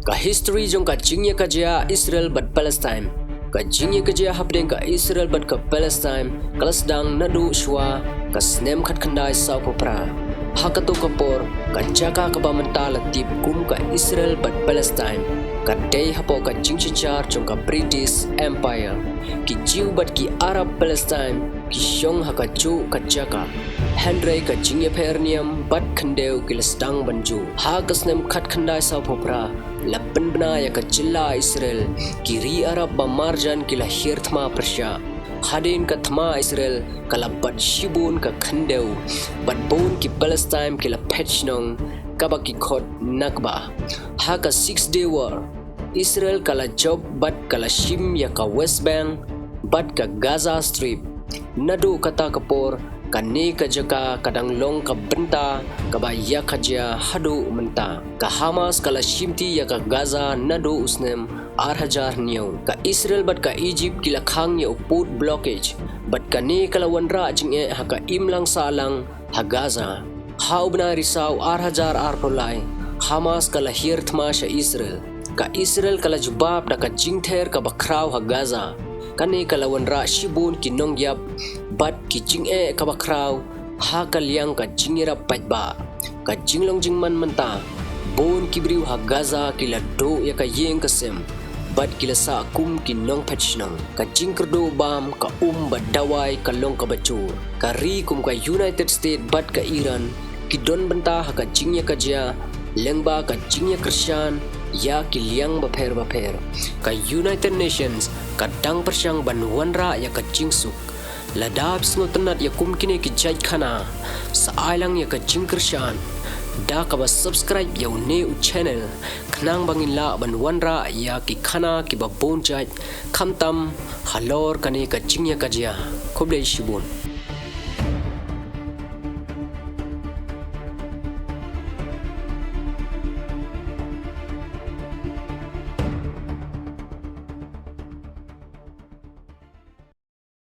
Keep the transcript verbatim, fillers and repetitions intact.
Ka histori jong ka jingïakajia Israel bad Palestine. Ka jingïakajia hapdeng ka Israel bad ka Palestine ka la sdang naduh shwa ka snem khatkhyndai sawphew phra. Ha kato ka por, ka jaka kaba mynta la tip kum ka Israel bad Palestine ka dei hapoh ka jingsynshar jong ka British Empire. Ki Jiw bad ki Arab Palestine ki shong ha kajuh ka jaka. Hynrei ka jingïapher niam bad khyndew ki la sdang ban juh. Ha ka snem khatkhyndai sawphew phra, la pynbna ïa ka jylla Israel. Ki ri Arab ba marjan ki la hiar thma pyrshah. Hadien ka thma Israel ka la bat shibun ka khyndew bad bun ki Palestine ki la phet shnong, kaba ki khot Nakba. Ha ka Six Day War, Israel ka la jop bad ka la shim ïa ka West Bank bad ka Gaza Strip. Naduh kata ka por, kane ka jaka ka dang long ka bynta kaba ïakajia haduh mynta. Ka Hamas ka la shimti ïa ka Gaza naduh u snem ar hajar hynñiew. Ka Israel bad ka Egypt ki la khang ïa u pud blockade, bad kane ka la wanrah jingeh ha ka imlang sahlang ha Gaza. Ha u bnai Risaw ar hajar arphew lai, Hamas ka la hiar thma sha Israel. Ka Israel ka la jubab da ka jingther kaba khraw ha Gaza. Kane ka la wanrah shibun ki nongïap bad ki jingeh kaba khraw ha ka liang ka jingïarap paidbah. Ka jinglong jingman mynta, bun ki briew ha Gaza ki la duh ïa ka ïing ka sem bad ki la sah kum ki nongphet shnong. Ka jingkyrduh bam, ka um bad dawai ka long kaba jur. Ka ri kum ka United States bad ka Iran ki don bynta ha ka jingïakajia lyngba ka jingïakyrshan ïa ki liang bapher bapher. Ka United Nations ka dang pyrshang ban wanrah ïa ka jingsuk. Lada phi sngewtynnat ïa kum kine ki jait khana, sa ai lang ïa ka jingkyrshan da kaba subscribe ïa une u channel, khnang ba ngin lah ban wanrah ïa ki khana kiba bun jait, khamtam halor kane ka jingïakajia. Khublei shibun.